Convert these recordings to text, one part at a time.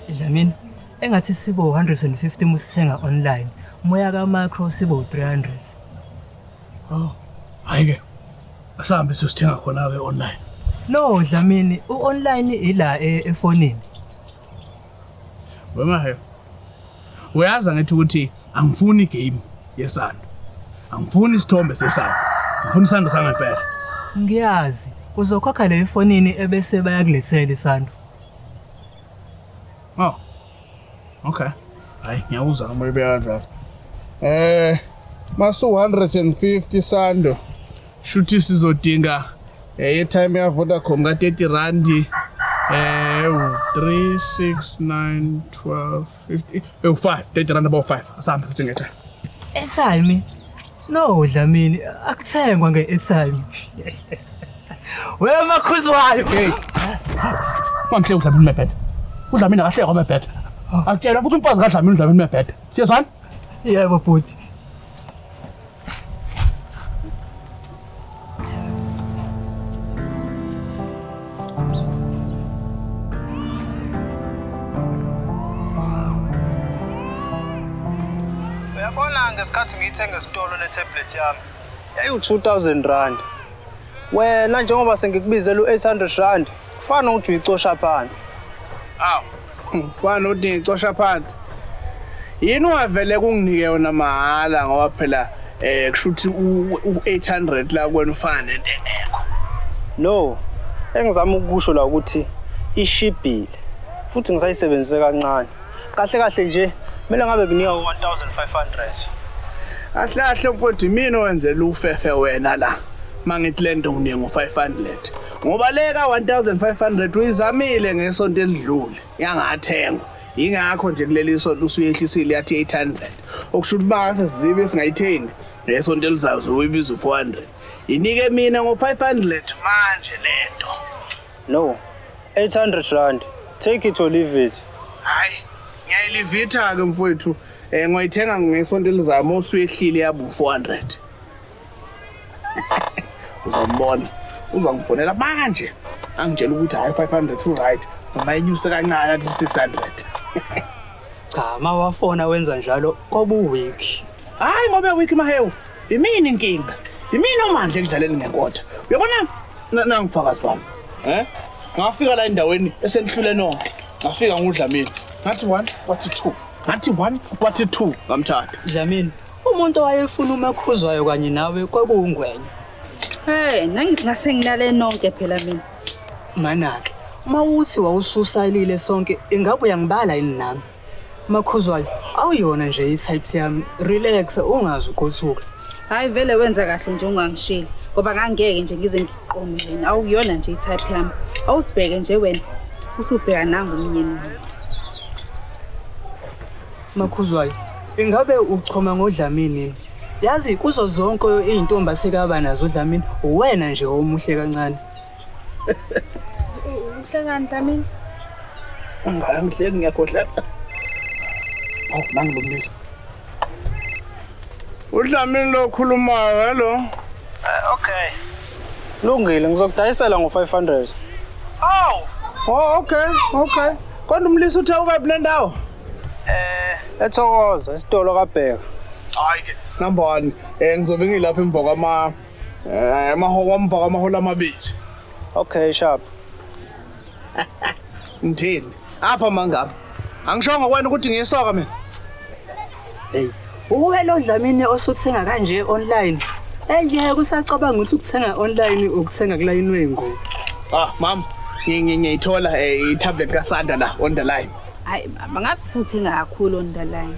Dlamini, engathi sibo 150 musithenga online. Moya ka micro sibo 300. Oh. Hayi ke. Asahambe siyosithenga khona ke online. No Dlamini, u-online ila efonini. Wema he. Uyazi ngithi ukuthi angifuni game yesando. Angifuni isithombe sesando. Ngifuna isando sangempela. Ngiyazi, uzokhokha le efonini ebese bayakulethela isando. Oh. Okay. Hayi, ngiyawuzwa noma ibe kanjalo. Masu 150 sando. Shuthi sizodinga airtime ya Vodacom ka 30 rand. 3 6 9 12 50 5 30 rand about 5. Asambe futhi ngetha. Airtime? No Dlamini, akuthengwa nge-airtime. Wena Makhuzwayo. Hey. Mamhle uDlamini mebhede. UDlamini akahlekwa mebhede. Akutshelwa futhi umfazi kaDlamini uDlamini mebhede. Siyezwana? Yebo bhuti. Uyabona ngesikhathi ngiyithenga esitolo le tablet yami yayiwu-2000 rand. Wena njengoba sengikubizela u-800 rand kufana ukuthi uyicosha phansi. Awu, kufana ukuthi ngicosha phansi. Yini ungavele kunginike yona mahhala ngoba phela kusho ukuthi u-800 la kuwena ufana nento engekho. No, engizama ukusho la ukuthi ishibhile futhi ngisayisebenzise kancane. Kahle kahle nje kumele ngabe kunika u-1500. Kahle kahle mfowethu mina owenzela ufefe wena la. Mangithi lento nginike ngo-500. Ngoba le ka-1500 uyizamile ngesonto elidlule yangathengwa. Ingakho nje kuleli sonto usuyehlisile yathi 800. Okusho ukuthi base sizibe singayithengi ngesonto elizayo uzoyibiza u-400. Inike mina ngo-500 manje lento. No, 800 rand. Take it or leave it. Hayi, ngiyayilivitha ke mfowethu. Ngoyithenga ngesonto elizayo mawusuyehlile yabu 400. Uzombona. Uzangifonela manje. Angitshela ukuthi hayi 500 u right. Noma inyuse kancane athi 600. Cha, mawafona wenza njalo kobu week. Hayi ngoba week mahewu. Imini inkinga. Imini omandla ekudlaleni ngenkotha. Uyabona nangifakazi wami. Ngafika la endaweni esenihlule nonke. Ngafika nguDlamini. Ngathi 1 wathi 2. Ngathi 1 wathi 2 ngamthatha. Dlamini, umuntu owayefuna uMakhuzwayo kanye nawe kwakuwungwenya. Hey, nangithi ngase nginale nonke phela mina. Manake, mawuthi wawususalile sonke ingabe uyangibala yini nami? Makhuzwayo, awuyona nje i-type yami. Relax, ungazi uqothuka. Hayi vele wenza kahle nje ungangisheli ngoba ngangeke nje ngize ngiqome wena. Awuyona nje i-type yami. Awusibheke nje wena. Usubheka nangu umnyeni wami. Makhuzwayo, ingabe uchoma ngoDlamini yini? Yazi kuzo zonke izintombi asekaba nazo uDlamini, wena nje omuhle kancane. Uhlekani Dlamini? Ungangihleki ngiyakhohlwa. Oh, nangilungisa. UDlamini lo khulumayo, hello. Okay. Lungile, ngizokudayisela ngo-500. Aw. Oh, okay, okay. Kodwa umlisa uthe ukaphi le ndawo? Ethokoza, isitolo kaBheka. Hayi ke, number 1. Ngizobe ngilapha emva kwama amahora amabili. Okay, sharp. Ngithini? Apha mangapha. Angishongo kwena ukuthi ngiyisoka mina. Hey, uwena uDlamini osuthenga kanje online. Ngeke usacabanga ukuthi ukuthenga online ukuthenga kulayini wengubo. Ah, mama, ngiyithola i-tablet kaSanda la on the line. Hayi baba, ngathi usuthenga kakhulu on the line.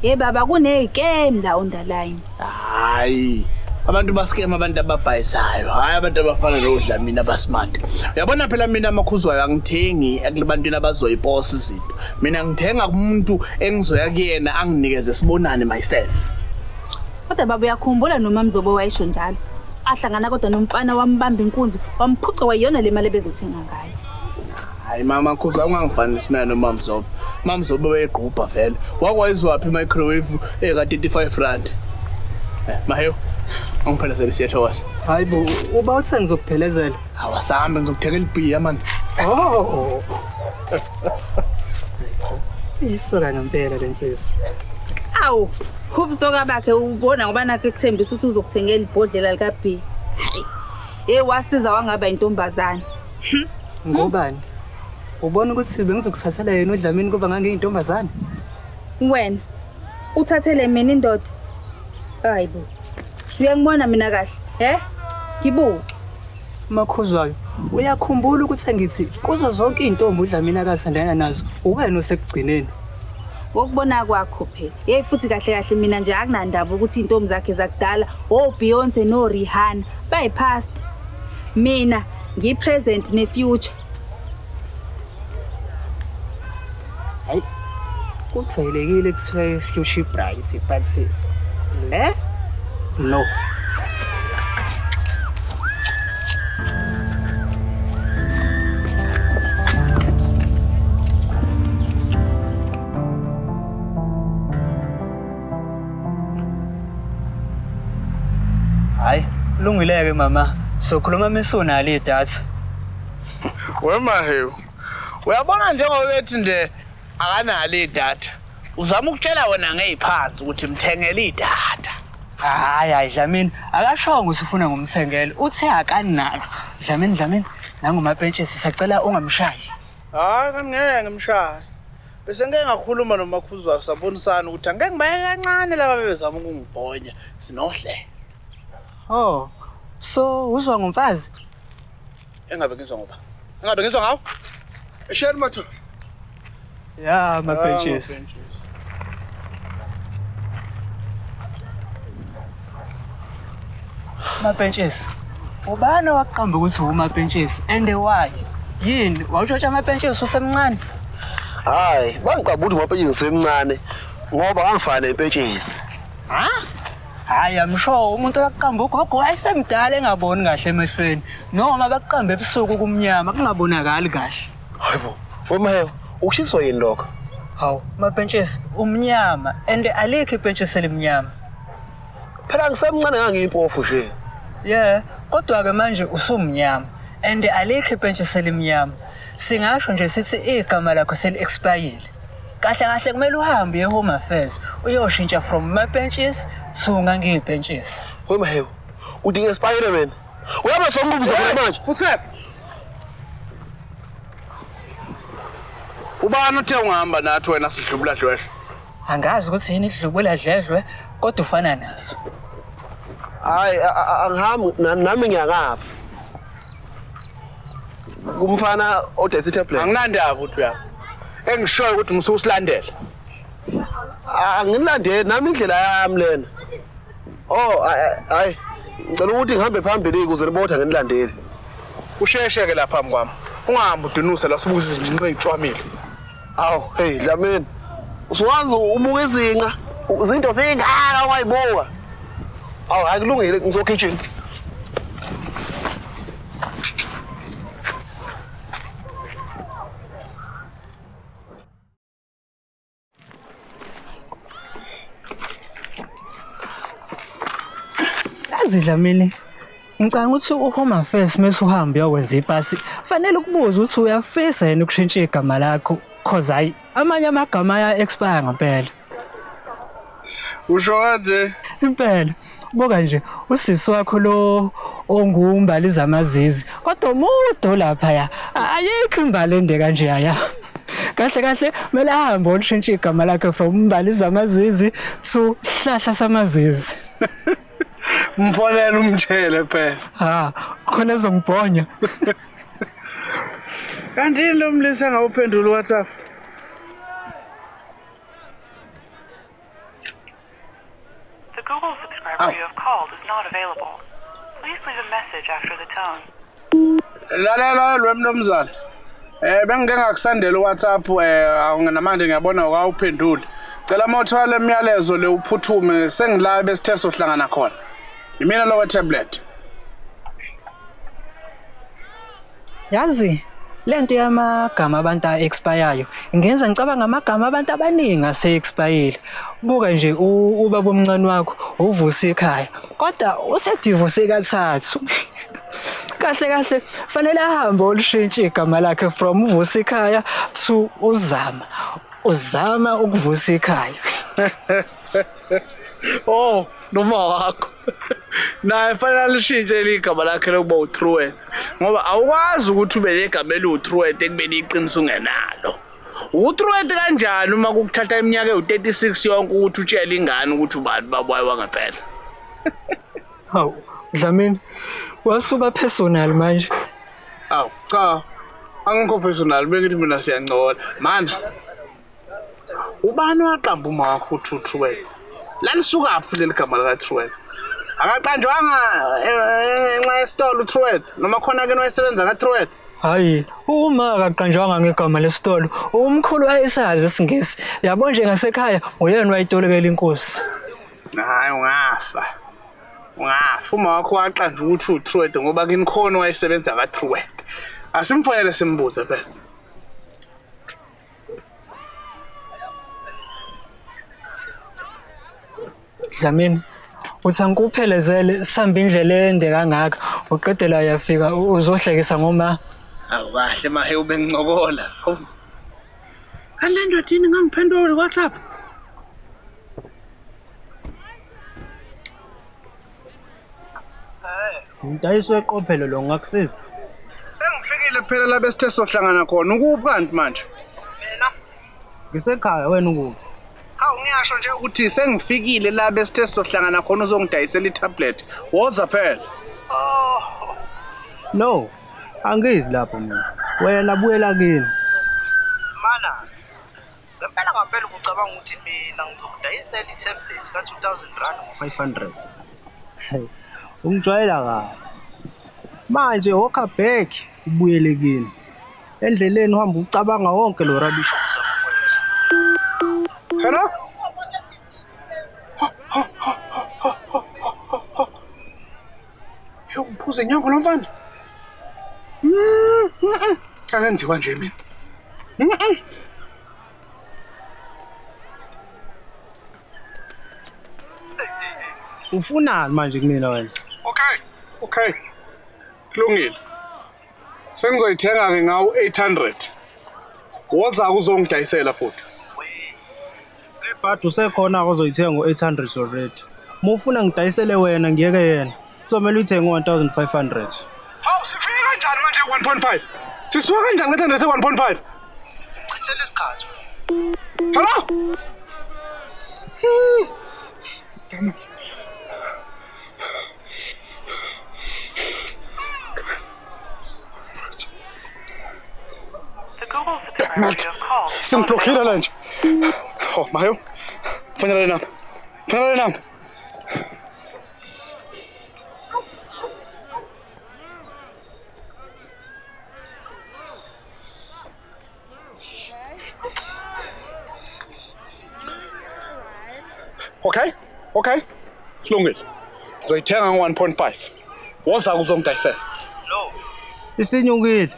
Hey baba, kuney'kem la on the line. Hayi, abantu baskema abantu ababhayisayo, hayi abantu abafana noDlamini abasmart. Uyabona phela mina Makhuzwayo angithengi ekubantwini abazoyiposa izinto. Mina ngithenga kumuntu engizoya kuyena anginikeze sibonane myself. Kodwa baba uyakhumbula noma Mzobo wayesho njalo. Ahlangana kodwa nomfana wambamba inkunzi, wamphuca wayona le mali ebezothenga ngayo. Hayi mama Khuzwayo ungangifanisi mina noMamzobo. Mamzobo wayegqubha vele. Wakwayizwaphi i-microwave eka 35 rand. Mahewu, angiphelezele siyathokoza. Hayi bo, uba uthe ngizokuphelezela. Awasambe ngizokuthenga ibhiya man. Oh. Iyisoka ngempela le nsizwa. Awu, ubusoka bakhe ubona ngoba nakho ekuthembisa ukuthi uzokuthengela ibhodlela lika-B. Hayi. Hey, wasiza wangaba intombazane. Ngobani? Ubona ukuthi bengizokuthathela yena uDlamini kuba ngangiyintombazane? Wena uthathele mina indoda. Hayibo. Uyangibona mina kahle, he? Ngibuke. Makhuzwayo, uyakhumbula ukuthi angithi kuzo zonke izintombi uDlamini akathandana nazo, uwena osekugcineni. Ngokubona kwakho phela. Hey, futhi kahle kahle mina nje akunandaba ukuthi izintombi zakhe zakudala, oBeyonce noRihanna, bayi-past. Mina ngiyi-present ne-future. Hayi, kujwayelekile kuthiwa i-future bright, but le no. Hayi, lungileke mama. Sokhuluma misunalo idatha. Wemahewu. Uyabona njengoba bethi nje akanalo idatha. Uzama ukutshela wena ngeziphansi ukuthi mthengele idatha. Hayi hayi Dlamini, akashongo ukuthi ufuna ngumthengele. Uthe akanalo. Dlamini Dlamini, nangumapentshisi sacela ungamshayi. Hayi ngeke ngimshaye. Bese ngeke ngakhuluma noMakhuzwayo sabonisana ukuthi angeke ngibayeke kancane laba bebezama ukungibhonya. Sinohle. Oh, so uzwa ngomfazi? Engabe ngizwa ngoba. Engabe ngizwa ngawo? Esheri mathola. Ya, mapentshisi. Mapentshisi. Ubani waqamba ukuthi umapentshisi and why? Yini? Wawutshontsha amapentshisi usemncane? Hayi, bangiqamba ukuthi umapentshisi ngisemncane ngoba ngangifana nempentshisi. Ha? Hayi, I'm sure umuntu owaqamba ugogo wayesemdala engaboni kahle emehlweni noma baqamba ebusuku kumnyama kungabonakali kahle. Hayibo, wemahewu, ukushiswa yini lokho? Hawu, mapentshisi umnyama and alikho ipentshisi elimnyama. Phela ngisemncane ngangiyimpofu nje. Yeah, kodwa ke manje usumnyama and alikho ipentshisi elimnyama. Singasho nje sithi igama lakho seli-expire. Kahle kahle kumele uhambe uye Home Affairs uyoshintsha from mapentshisi to ngangiyipentshisi. Wemahewu, uthi ngi-expire wena? Uyaba sonqubuza khona manje? Kusep. Ubani uthe ungahamba nathi wena sidlubula dlwedle? Angazi ukuthi yini idlubula dledlwe kodwa ufana naso. Hayi, angihambi nami ngiyakapha. Kumfana odayisa itablet. Anginandaba ukuthi uyaphi. Engishoyo ukuthi ngisusilandela. Angilandeli nami indlela yami lena. Oh, hayi. Ngicela ukuthi ngihambe phambili ukuze nibotha nginilandele. Usheshe ke lapha phambi kwami. Ungahambi udunuse la sibuka izinto ezitshwamile. Awu, hey Dlamini. Usuwazi ubuka izinqa, izinto zingaka ungayibuka. Awu, hayi kulungile ngizokitchen. Yazi Dlamini, ngicabanga ukuthi uHome Affairs mase uhambe uyokwenza ipasi, fanele ukubuza ukuthi uyafisa yini ukushintsha igama lakho, cause hayi amanye amagama aya expire ngempela. Usho kanje? Impela. Buka nje usisi wakho lo ongumbali zamazizi, kodwa umude lapha ya. Ayikho imbali ende kanje ya. Kahle kahle kumele ahambe olushintsha igama lakhe from umbali zamazizi to hlahla samazizi. Mfonela umtshele phela. Ha, khona ezongibhonya. Kanti yini lo mlisa engawuphenduli WhatsApp? The Google subscriber you have called is not available. Please leave a message after the tone. Lalela lo mnumzane. Bengike ngakusandela uWhatsApp namanje ngiyabona awuphenduli. Cela mawuthwala imiyalezo le uphuthume sengila besithe sohlangana khona. Yimina lo tablet. Yazi lento yamagama abantu a-expireyo ingenza ngicabanga amagama abantu abaningi ase-expire. Buka nje ubaba omncane wakho uvusa ekhaya kodwa usedivorce kathathu. Kahle kahle fanele ahambe olushintshe igama lakhe from uvusa ekhaya to uzama. Uzama ukuvusa ikhaya. Oh, noma wakho. Naye fanele alishintshe igama lakhe lokuba uTrueth. Ngoba awukwazi ukuthi ube negama eliwuTrueth ekubeni iqiniso ungenalo. UTrueth kanjani uma kukuthatha iminyaka ewu-36 yonke ukuthi utshele ingane ukuthi ubani babayi wangempela? Hawu, Dlamini, wasuba personal manje. Awu, cha. Angikho personal, bengithi mina siyancola. Mana. Ubani waqamba uma wakho uthi uTrueth? Lalisukaphi leli gama likaTrueth? Akaqanjwanga ngenxa yesitolo uTrueth noma khona ke nowayesebenza kaTrueth? Hayi, uma akaqanjwanga ngegama lesitolo, umkhulu wayesazi isiNgisi. Yabo nje ngasekhaya uyena wayitolekela inkosi. Hayi ungafa. Ungafa uma wakho waqanjwa ukuthi uTrueth ngoba kini khona wayesebenza kaTrueth. Asimfonele simbuze phela. Dlamini, uthi angikuphelezele sihambe indlela ende kangaka, uqede la uyafika uzohlekisa ngoma. Awu kahle mahe ube ngincokola. Kanti le ndoda yini ngangiphendula WhatsApp? Umdayiso weqophelo lo ngakusiza. Sengifikile phela la besithe sohlangana khona. Ukuphi kanti manje? Mina ngisekhaya, wena ukuphi? Hawu ngiyasho nje ukuthi sengifikile la besithe sohlangana khona uzongidayisela itablet. Woza phela. Oh. No, angizi lapho mina. Wena buyela kini. Mana, ngempela ngampela ucabanga ukuthi mina ngizokudayisela itablet ka 2000 rand ngo 500. Ungijwayela kabi. Manje walk back ubuyele kini. Endleleni uhamba ucabanga wonke lo rubbish ozama ukwenza. Hello? Yo, uphuze inyongo lo mfana. Akenziwa nje mina. Ufunani manje kumina wena? Okay, okay. Kulungile. Sengizoyithenga ke ngawo 800. Woza uzongidayisela futhi. Lebhadi usekhona ozoyithenga ngo-800 already. Uma ufuna ngidayisele wena ngiyeke yena. Kuzomele uyithenge ngo-1500. Hawu, sifike kanjani manje 1.5? Sisuka kanjani ke 1.5? Chithela isikhathi. Hello? The Google subscriber you have called is not Sengiblockile available. la nje. Oh, Mayo. Fonela le namba. Fonela le namba. Okay, okay. Kulungile. Ngizoyithenga ngo-1.5. Woza uzongidayisela. No. Isinyukile.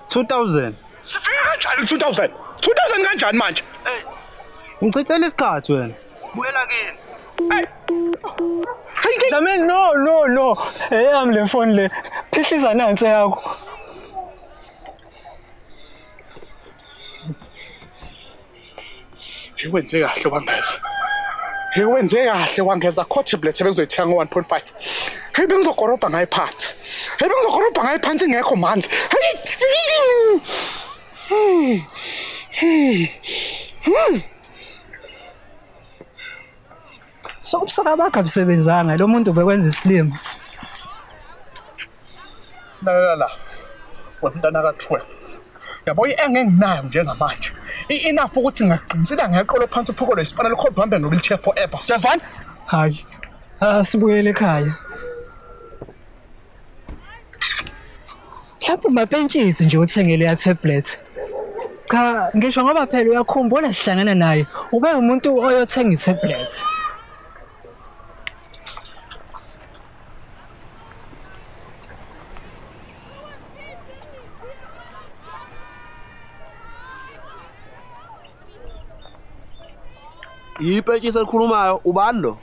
2000. Sifike kanjani ku-2000? 2000 kanjani manje? Ngichithela isikhathi wena. Buyela kini. Hey. Hey, Dlamini, no, no, no. Eyami le phone le. Phihliza nansi yakho. Wenze kahle wangeza. Hey, wenze kahle wangeza kho tablet ebengizoyithenga ngo-1.5. Hey, bengizokorobha ngayo phansi. Hey, bengizokorobha ngayo phansi ingekho manzi. Hey. So ubusaka bakhe abusebenzanga lo muntu ubekwenza isilima. La la la. Wemntana ka-12. Yabo i-engenginayo njengamanje. I-enough ukuthi ngingaqinisela ngeqolo phansi uphokolo isipana lokho uhambe nge-wheelchair forever. Siyazwana? Hayi, asibuyele ekhaya. Mhlawumbe umapentshisi nje uthengele ya tablet. Cha, ngisho ngoba phela uyakhumbula sihlangana naye, ube umuntu oyothenga itablet. Ipentshisi elikhulumayo ubani lo?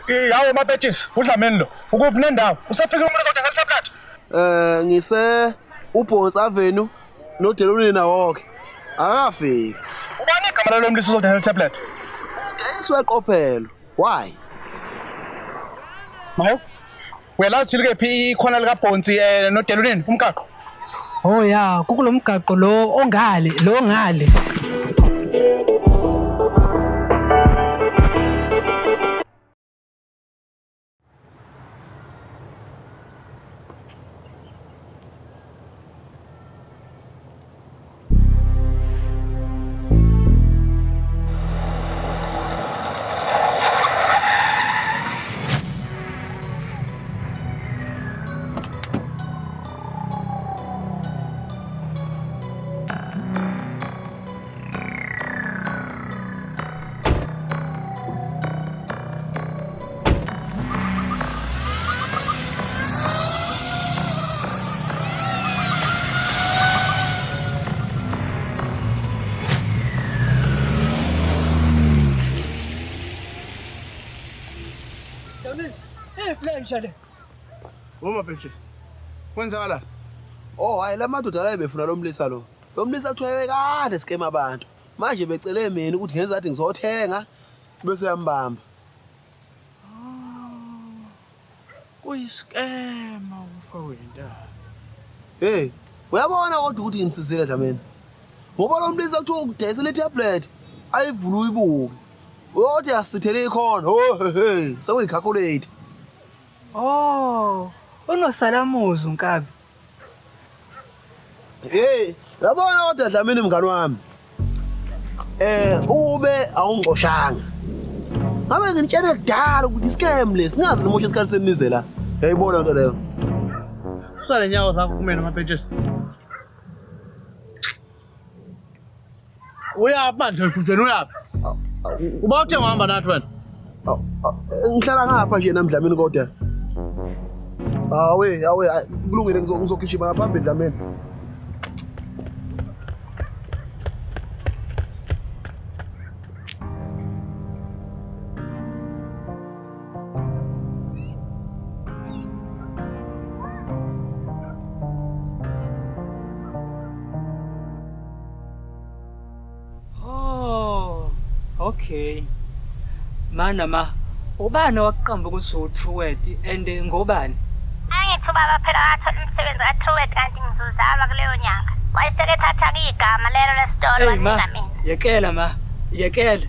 Yawo mapentshisi, uDlamini lo. Ukuphi nendawo? Usafike umuntu ozodayisela itablet? Ngise uBhonsi Avenue noDelunina wonke. Akafiki. Ubani igama Lo mlisa uzodayisa tablet. Dayiswe qophelo. Why? Mayo. Uyalazi likephi ikhona lika Bhonsi noDelunini umgaqo? Oh ya, kukulomgaqo lo ongale, lo ngale. Uma bhejisi. Kwenzakalani? Oh, hayi la madoda la befuna lo mlisa lo. Lo mlisa kuthiwa kade scam abantu. Manje becele mina ukuthi ngenza athi ngizothenga bese yambamba. Kuyiskema umfowethu. Hey, uyabona kodwa ukuthi ngisizile Dlamini. Ngoba lo mlisa kuthiwa ukudayisela itablet ayivula uyibuke. Uyothi asithele ikhona. Oh hey, sewuyicalculate. Oh, unosalamuzi unkabi. Hey, yabona kodwa Dlamini mngani wami. Ube awungixoshanga. Ngabe nginitshele kudala ukuthi scam lesi, singazi nimosha isikhathi senize la. Uyayibona into leyo. Usale nyawo zakho kumina mabhejisi. Uyaphi manje futhi uyaphi? Uba uthe uhamba nathi wena? Ngihlala ngapha nje nami Dlamini kodwa. Awe, awe, kulungile ngizogijima ngaphambili Dlamini. Oh, okay. Mana ma, ubani waqamba ukuthi uTruwet and ngobani? Angithi ubaba phela wathola umsebenzi kaTruwet kanti ngizozalwa kuleyo nyanga. Wayesekethatha igama lelo lesitolo Hey ma, wanika mina. yekela ma, yekela.